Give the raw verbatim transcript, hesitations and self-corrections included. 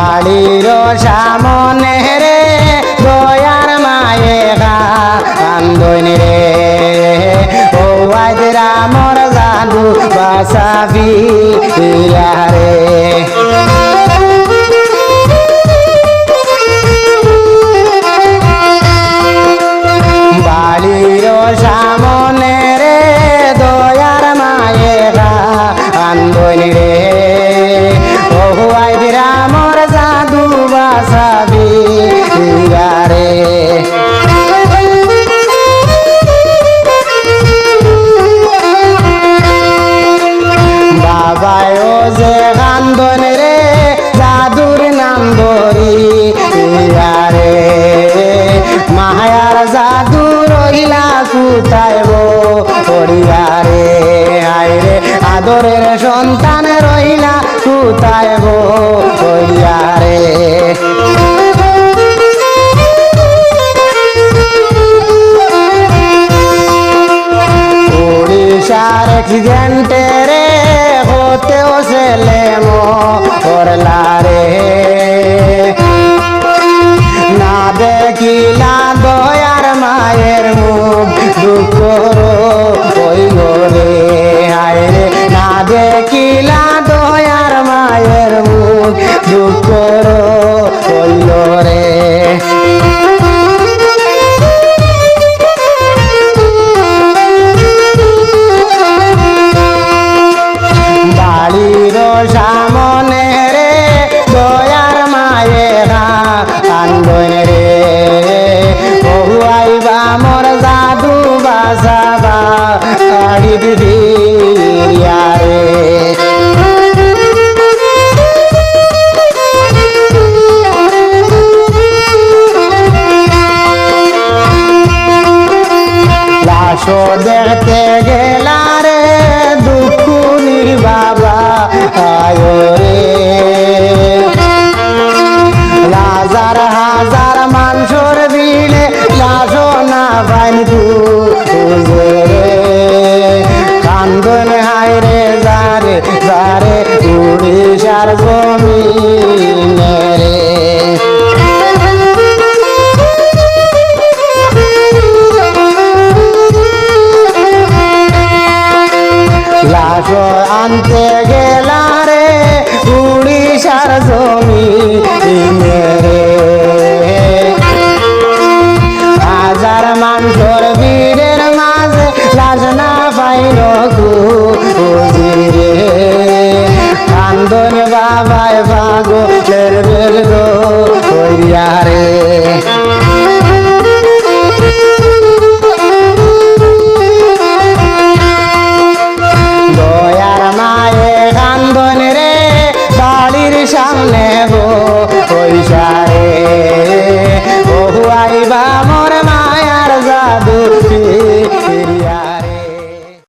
বাড়ির সামনে রে দয়ার মায়ে কান্দইন রে, ও আইজ রামর জাদু বাসাবি রে। বাড়ির সামনে রে দয়ার মায়ে কান্দইন রে, ও আইজ রামর জাদু বাসাবি রে। বাবায় ও যে কান্দইন রে, জাদুর নাম ধরি ইয়ারে, মায়ার জাদু রইলা কুতায় গো পড়িয়া রে, হায় রে, আদরের সন্তান রইলা কুতায় গো পড়িয়া রে। উড়িষ্যার accident এ রে হতেও ছেলে মরলা রে। না দেখিলা দয়ার মায়ের মুখ দুঃখ অইল রে, হায় রে। না দেখিলা দয়ার মায়ের মুখ দুঃখ অইল রে। বাড়ির সামনে রে দয়ার মায়ে কান্দইন রে, ও আইবা মোর জাদু বাসাবা আড়ি দিদিয়া রে। লাশ দেখতে গেলা রে দুঃখুনি বাবা আয় রে। হাজার হাজার মানষর ভিড়ে লাশ না পাইন খুঁজে রে। কান্দইন হায় রে যারে যারে উড়িষ্যার জমিনে রে। লাশ আনতে গেলা রে উড়িষ্যার জমিনে রে। হাজার মানষর ভিড়ের মাঝে লাশ না পাইল খুঁজি রে। কান্দইন বাবায় পাগলের বেগ করিয়া রে।